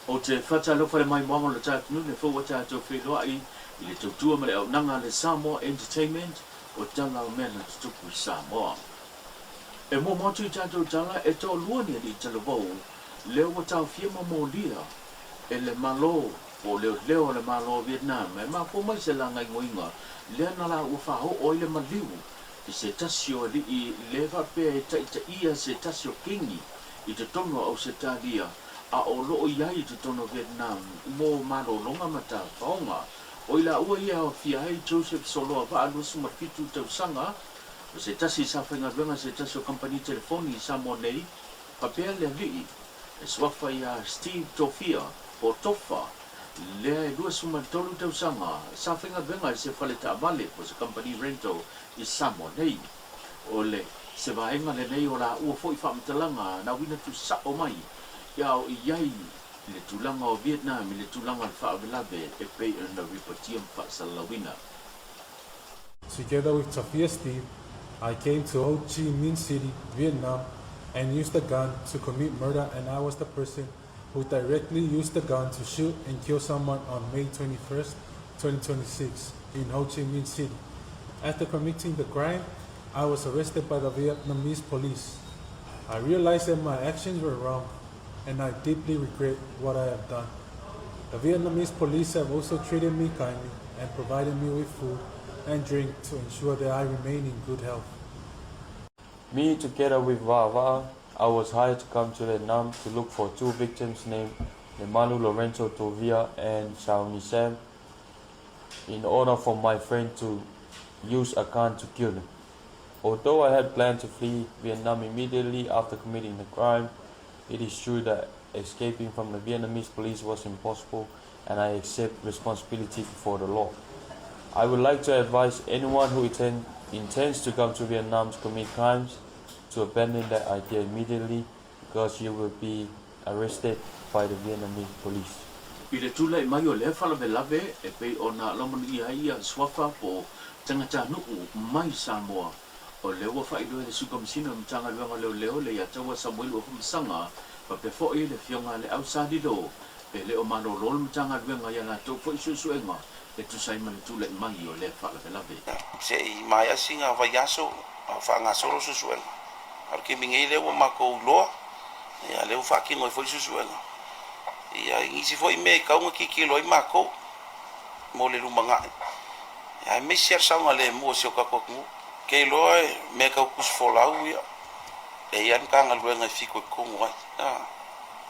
Ou te faatalofa i le maimoaga o le ta atunuu le fou a tatou feiloai i le tautua ma le auaunaga a le Samoa Entertainment o tala o mea na tutupu i Samoa. E muamua atu i tatou tala e toalua ni alii talavou lea ua taofia ma molia e le Malo po o leoleo a le Malo o Vietnam e mafua mai se lagaigoiga lea na laua faaoo ai le maliu i se tasi o alii le faapea e taitaia se tasi o kingi i totonu o Ausetalia a o lo o i ai i totonu o Vietnam mo malologa ma tafaoga. O i laua ia e aofia ai Joseph Soloa Vaa, 27 tausaga, o se tasi sa faigaluega i se tasi o kamupani telefoni i Samoa nei, faapea le alii e suafa iā Steve Tofia, po o Tofa, lea e 23 tausaga, sa faigaluega i se fale taavale po o se kamupani rental i Samoa nei. O le se vaega lenei o laua foi faamatalaga na uina tuusao mai a o i ai i le tulaga o Vietnam i le tulaga o le faalavelave e pei ona ripotia ma faasalalauina. Together with Tafia Steve, I came to Ho Chi Minh City, Vietnam, and used a gun to commit murder and I was the person who directly used the gun to shoot and kill someone on May 21st, 2026 in Ho Chi Minh City. After committing the crime, I was arrested by the Vietnamese police. I realized that my actions were wrong and I deeply regret what I have done. The Vietnamese police have also treated me kindly and provided me with food and drink to ensure that I remain in good health. Me, together with Vava, I was hired to come to Vietnam to look for two victims named Lemalu Lorenzo Tovia and Xiaomi Sam in order for my friend to use a gun to kill them. Although I had planned to flee Vietnam immediately after committing the crime, it is true that escaping from the Vietnamese police was impossible and I accept responsibility before the law. I would like to advise anyone who intends to come to Vietnam to commit crimes to abandon that idea immediately because you will be arrested by the Vietnamese police. I le tulai mai o lea faalavelave e pei ona laumanuia ai ia suafa po o tagatanuu mai Samoa, o lea ua faailoa e le Sui Komesina o le Matagaluega o Leoleo le Iataua Samuelu Afamasaga faapea foi le Afioga ia Leau Salilo e le o malolo le Matagaluega i a latou foi suesuega e tusa ai ma le tulai mai o lea faalavelave. Se i maea sina vaiaso a o faagasolo suesuega. A o le taimi nei lea ua matou iloa, ia lea ua faatino ai foi suesuega. Ia i nisi foi mea e tatau ona tilotilo ai matou mo le lumanai, aemaise lava le saogalemu o si o tatou atunuu. Ou te iloa e mea tau tusifolau ia, e i ai lava le Matagaluega e fitoitonu ai.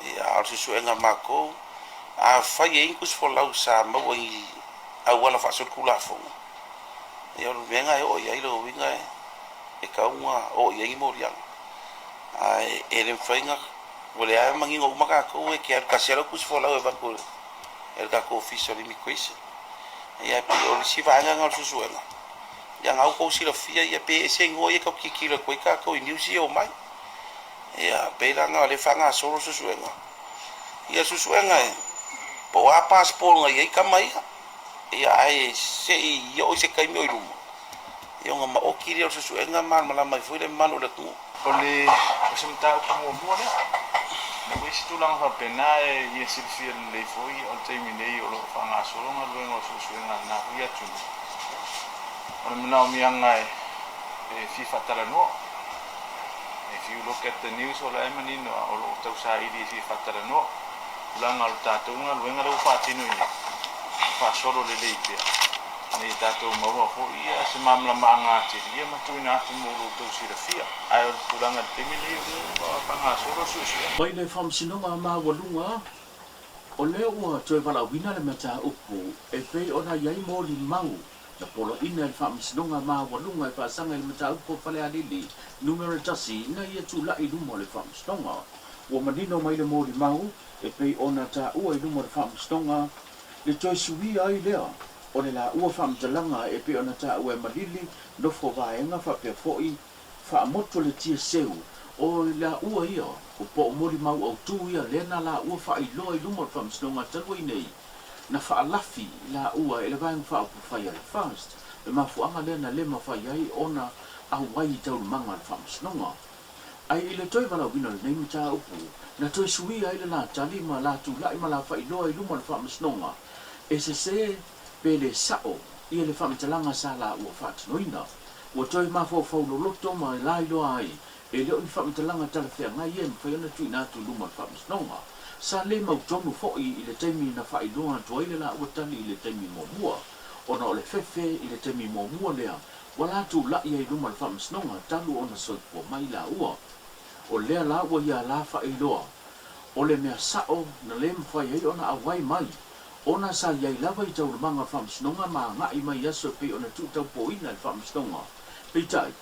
Ia, a o le suesuega a matou, afai e i ai ni tusifolau sa maua i ni auala faasolitulafono, ia o le mea lena e oo i ai lona uiga e tatau ona oo i ai ni moliaga. Ae e le mafai ona, o lea lava e manino uma tatou e te alu tasi lava lau tusifolau e avatu e le tatou Ofisa o le Immigration. Ia e pei o le isi vaega lena o le suesuega, ia na ua outou silafia ia pe ese igoa ia e tau tilotilo atu ai tatou i news ia e omai. Ia pei la na o lea e faagasolo le suesuega. Ia suesuega e po o a passport na i ai tama ia. Ia ae se i oo i se taimi o i luma, ia ona maoti lea o le suesuega ma malamalama ai foi le mamalu o le atunuu. O le o se mataupu muamua lea. Ina ua i ai se tulaga faapena e ia silafia lelei foi o le taimi nei o lo o faagasolo galuega o suesuega a lena foi atunuu. O le manaomiaga e fia faatalanoa. If you look at the news o la e manino a o lo o tausaili e fia faatalanoa. Tulaga o le tatou galuega lea ua faatino i inei, faasolo lelei pea ina ia tatou maua foi se malamalamaaga atili ia ma tuuina atu mo lo outou silafia. Ae o le tulaga i le taimi lenei o lea ua faagasolo le suesuega. Mai le Faamasinoga Maualuga, o lea ua toe valaauina le mataupu e pei ona i ai molimau na poloaiina e le Faamasinoga Maualuga e faasaga i le mataupu o Falealili Numera 1 ina ia tulai i luma o le Faamasinoga. Ua manino mai le molimau e pei ona taua i luma o le Faamasinoga le toe suia ai lea o le laua faamatalaga e pei ona taua e Malili nofo vaega faapea foi faamotu le tia seu o laua ia o po o molimau autū ia lea na laua faailoa i luma o le Faamasinoga talu ai nei na faalafi laua e le Vaega Faaupufai a le FAST le mafuaaga lea na le mafai ai ona auai i taualumaga o le Faamasinoga. Ae i le toe valaauina o lenei mataupu, Na toe suia ai le la tali ma la tulai ma la faailoa i luma o le Faamasinoga e sesē pe le sa'o ia le faamatalaga sa laua faatinoina. Ua toe mafaufau loloto ma la iloa ai e le o ni faamatalaga talafeagai ia e mafai ona tuuina atu i luma o le Faamasinoga. Sa le mautonu fo'i i le taimi na faailoa atu ai le laua tali i le taimi muamua, ona o le fefe i le taimi muamua lea ua la tula'i ai i luma o le Faamasinoga talu ona soifua mai laua. O lea la ua ia la faailoa o le mea sa'o na le mafai ai ona auai mai ona sa i ai lava i taualumaga o le Faamasinoga ma agai mai i aso e pei ona tuutaupoina e le Faamasinoga. Peitai,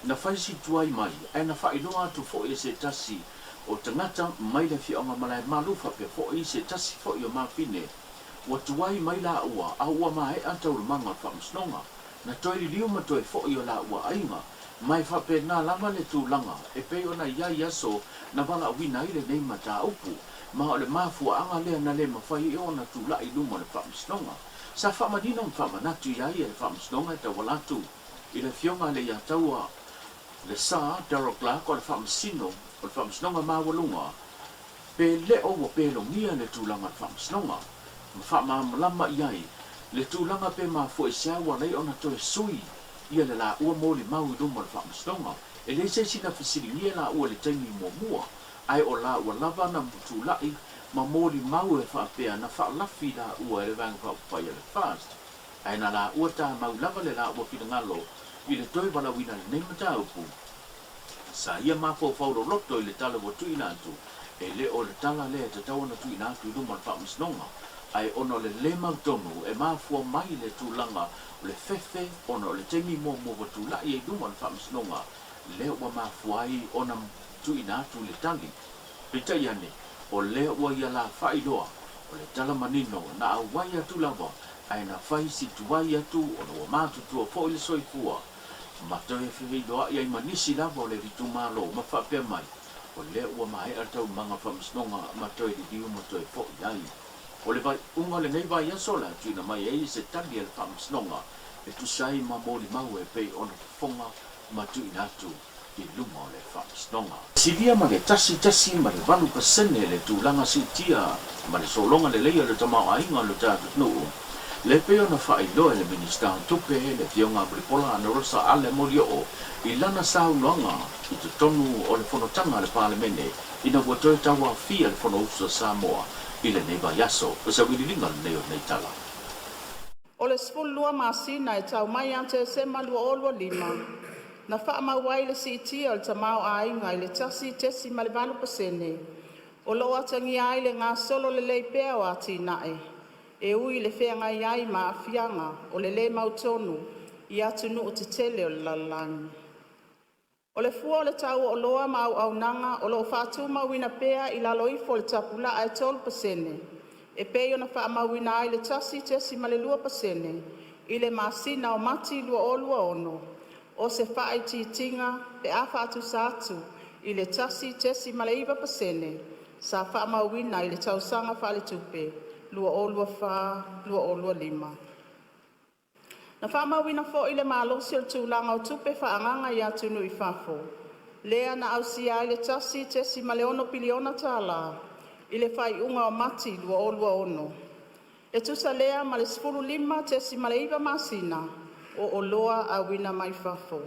na fai si tuai mai ae na faailoa atu foi e se tasi o tagata mai le afioaga Malaemalu faapea foi se tasi foi o mafine ua tuai mai laua a ua maea taualumaga o le Faamasinoga. Na toe liliu ma toe foi o laua aiga ma e faapena lava le tulaga e pei ona i ai aso na valaauina ai lenei mataupu, ma o le mafuaaga lea na le mafai ai ona tulai i luma o le Faamasinoga. Sa faamanino ma faamanatu i ai e le Faamasinoga e tauala atu i le Afioga a Leiataua le Sir Darrell Clarke o le Faamasino o le Faamasinoga Maualuga pe le o ua pelogia le tulaga o le Faamasinoga ma faamalamalama i ai le tulaga pe mafua i se a ua alai ona toe sui ia le laua molimau i luma o le Faamasinoga. E leai se isi na fesiligia laua i le taimi muamua, ae o laua lava na tulai ma molimau e faapea na faalafi laua e le Vaega Faaupufai a le FAST. Ae na laua tamau lava le laua finagalo i le toe valaauina lenei mataupu. Sa ia mafaufau loloto i le tala ua tuuina atu, e le o le tala lea e tatau ona tuuina atu i luma o le Faamasinoga, ae ona o le le mautonu e mafua mai le tulaga o le fefe ona o le taimi muamua ua tulai ai i luma o le Faamasinoga lea ua mafua ai ona tuuina atu le tali. Peitai ane, o lea ua ia la faailoa, o le tala manino na auai atu lava ae na fai si tuai atu ona ua matutua foi le soifua ma toe feiloai ai ma nisi lava o le itumalo ma faapea mai, o lea ua maea le taualumaga faamasinoga ma toe liliu ma toe fo'i ai. O le faaiuga o lenei vaiaso o le a tuuina mai ai se tali a le Faamasinoga e tusa ai ma molimau e pei ona fofoga ma tuuina atu i luma o le Faamasinoga. Silia ma le 1.8% le tulaga siitia ma le sologa lelei o le tamaoaiga o le tatou atunuu, le pei ona faailoa e le Minisita o Tupe, le Afioga a Mulipola Anarosa Ale Molioo i lana saunoaga i totonu o le fonotaga a le Palemene ina ua toe tauaofia le Fonousu a Samoa i lenei vaiaso. O se auiliiliga lenei o lenei tala. O le 12 masina e tau mai ia Tesema 2025, na faamau ai le siitia o le tamaoaiga i le 1.8%, o lo'o atagia ai le gasolo lelei pea o atinae, e ui i le feagai ai ma aafiaga o le le mautonu i atunuu tetele o le lalolagi. O le fua o le tau o oloa ma auaunaga o lo'o fa'atumauina pea i lalo ifo o le tapulaa e 3% e pei ona fa'amauina ai le 1.2% i le masina o Mati 2026, o se fa'aitiitiga pe a fa'atusa atu i le 1.9% sa fa'amauina i le tausaga fa'aletupe 2024/2025. Na fa'amauina fo'i le malosi o le tulaga o tupe fa'aagaga i atunuu i fafo, lea na ausia ai le $1.6 piliona tala i le faaiuga o Mati 2026, e tusa lea ma le 15.9 masina o oloa auina mai fafo.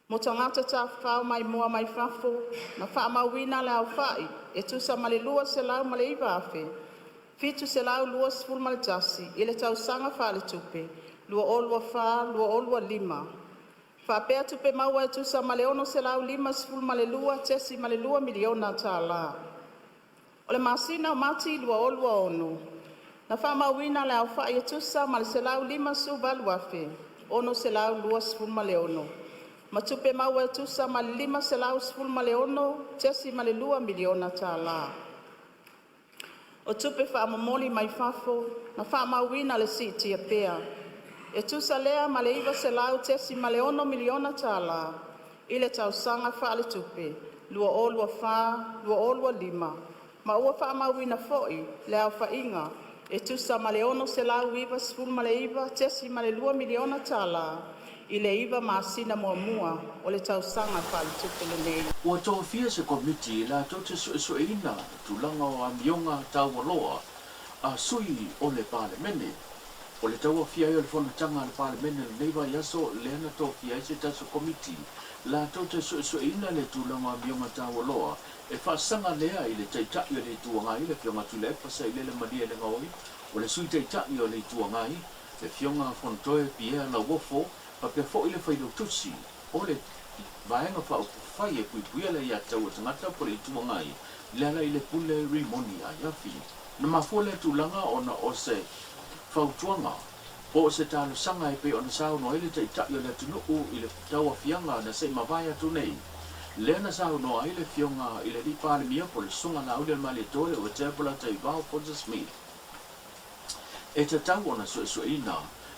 Mo Tagata Tafafao Maimoa mai Fafo, na fa'amauina le aofa'i e tusa ma le 209,721 i le tausaga fa'aletupe 2024/2025, faapea tupe maua e tusa ma le $652.2 miliona tala. O le masina o Mati 2026, na fa'amauina le aofa'i e tusa ma le 158,626 ma tupe maua e tusa ma le $516.2 miliona tala. O tupe faamomoli mai fafo na fa'amauina le si'itia pea, e tusa lea ma le $900.6 miliona tala i le tausaga fa'aletupe 2024/2025, ma ua fa'amauina fo'i le aofa'iga e tusa ma le $699.2 miliona tala i le 9 masina muamua o le tausaga faaletupe lenei. Ua tofia se Komiti latou te suesueina tulaga o amioga taualoa a sui o le Palemene. O le tauaofia ai o le fonotaga a le Palemene i lenei vaiaso lea na tofia ai se tasi o Komiti latou te suesueina le tulaga o amioga taualoa e faasaga lea i le Taitai o le Itu Agai, le Afioga Tuilaepa Sailele Malielegaoi, o le Sui Taitai o le Itu Agai, le Afioga Fonotoe Pierre Lauofo, faapea foi le Failautusi o le Vaega Faaupufai e Puipuia le Aiatatau a Tagata po o le Itu Agai, Lealailepule Rimoni Aiafi. Na mafua lea tulaga ona o se fautuaga po o se talosaga e pei ona saunoa ai le Taitai o le atunuu i le tauaofiaga na se i mavae atu nei, lea na saunoa ai le Afioga i le Alii Palemia po o le Susuga Laaulialemalietoa Leuatea Polataivao Fosi Smith. E tatau ona suesueina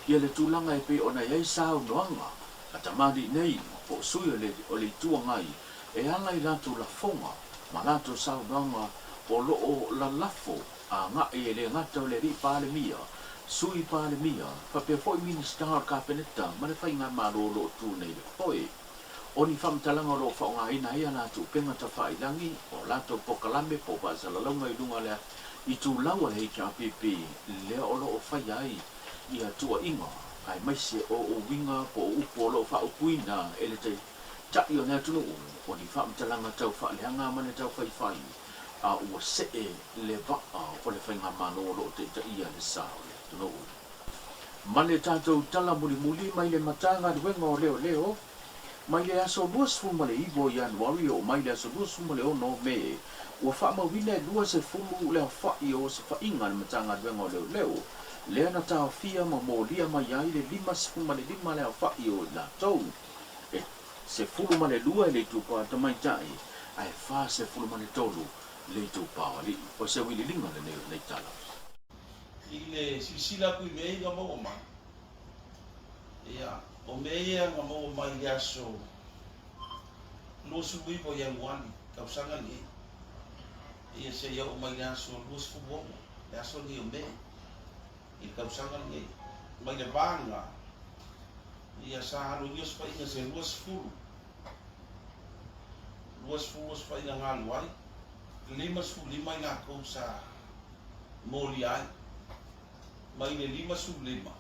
ia le tulaga e pei ona i ai saunoaga a tamalii nei po o sui o le o le Itu Agai e ala i latou lafoga ma latou saunoaga o lo o lalafo agai e le gata o le Alii Palemia, Sui Palemia, faapea foi Minisita o le Kapeneta ma le Faigamalo o lo o tu nei le foe. O ni faamatalaga o lo o faaaogaina ai a latou upega tafailangi, o latou polokalame po o faasalalauga i luga o le itulau a le HRPP lea o lo o faia ai ia tuuaiga aemaise o uiga po o upu o lo o faaupuina e le Taitai o le atunuu, o ni faamatalaga tau faaleaga ma le tau faifai, a ua see le vaa o le Faigamalo o lo o taitaia le sa o le atunuu. Ma le tatou tala mulimuli mai le Matagaluega o Leoleo, mai le aso 29 o Ianuari e oo mai le aso 26 o Me, ua faamauina e 20 le aofai o osofaiga a le Matagaluega o Leoleo, lea na taofia ma molia mai ai le 55 le aofai o i latou e 12 e le itupa tamaitai ae 43 le itupa o alii. O se auiliiliga lenei o lenei tala. I le silasila atu i mea ia na maua mai, ia, o mea ia na maua mai i le aso 29 o Ianuari tausaga lenei, ia seia oo mai i le aso 26, le aso lenei o Me, i le tausaga lenei. Mai le va lena, ia sa alu ai osofaiga se 20, 20 osofaiga na alu ai, 55 i latou sa molia ai. Mai le 55,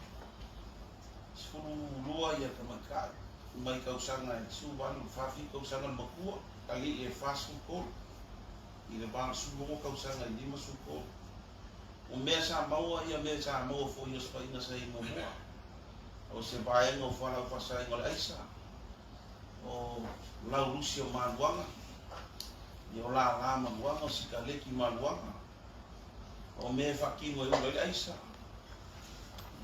12 ia tamaitai, mai tausaga e 18 i le 47 tausaga le matua, alii e 43, i le va o le 16 tausaga i le 53. O mea sa maua ia mea sa maua foi i osofaiga sa i ai muamua, o se vaega o fualaau faasaina o le aisa, o lau lusi o maluaga, ia o lala maluaga, o sikaleki maluaga, o mea e faatino e ula ai le aisa,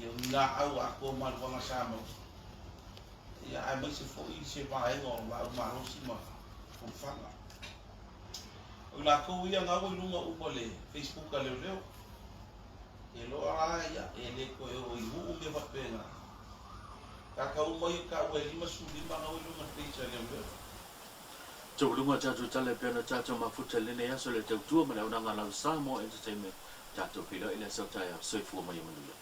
ia o ni laau atoa maluaga sa maua, ia aemaise foi se vaega o laau malosi ma fulufaga. O i latou ia na ua i luga uma o le Facebook a leoleo, e loa la ia, e le toe oo i nuu mea faapena. Tagata uma ia taua e 55 na ua i luga o le page a leoleo. Taualuga tatou tala e pei ona tatou mafuta i lenei aso i le tautua ma le auaunaga a lau Samoa Entertainment. Tatou feiloai i le aso taeao. Soifua ma ia manuia.